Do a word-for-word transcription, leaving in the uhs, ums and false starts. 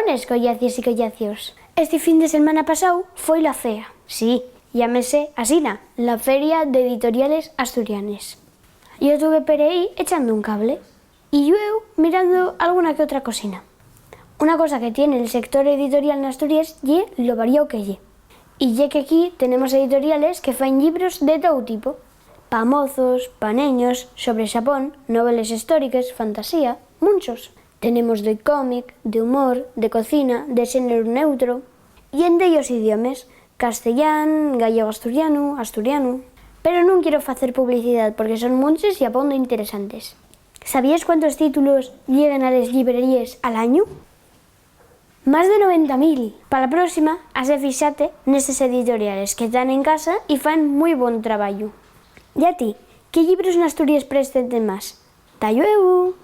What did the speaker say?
Collacies y collacios, esti fin de selmana pasáu foi la fea. Sí, llámese asina, la Feria d'Editoriales Asturianes. Yo tuve per ehí echando un cable y llueu mirando alguna que otra cosina. Una cosa que tien el sector editorial n'Asturies ye lo variáu que ye. Y ye qu'equí tenemos editoriales que faen llibros de tou tipo. Pa mozos, pa neños, sobre Xapón, noveles históriques, fantasía, munchos. Tenemos de cómic, de humor, de cocina, de xéneru neutro. Y ente ellos idiomes, castellán, gallego-asturianu, asturianu. Pero nun quiero facer publicidá porque son munches y abondo interesantes. ¿Sabíes cuántos títulos lleguen a les llibreríes al añu? Más de noventa mil. Pa la próxima, has de fixate neses editoriales que tán en casa y fan mui bon trabayu. Y a ti, ¿qué llibros n'Asturies préstente más? Ta llueu!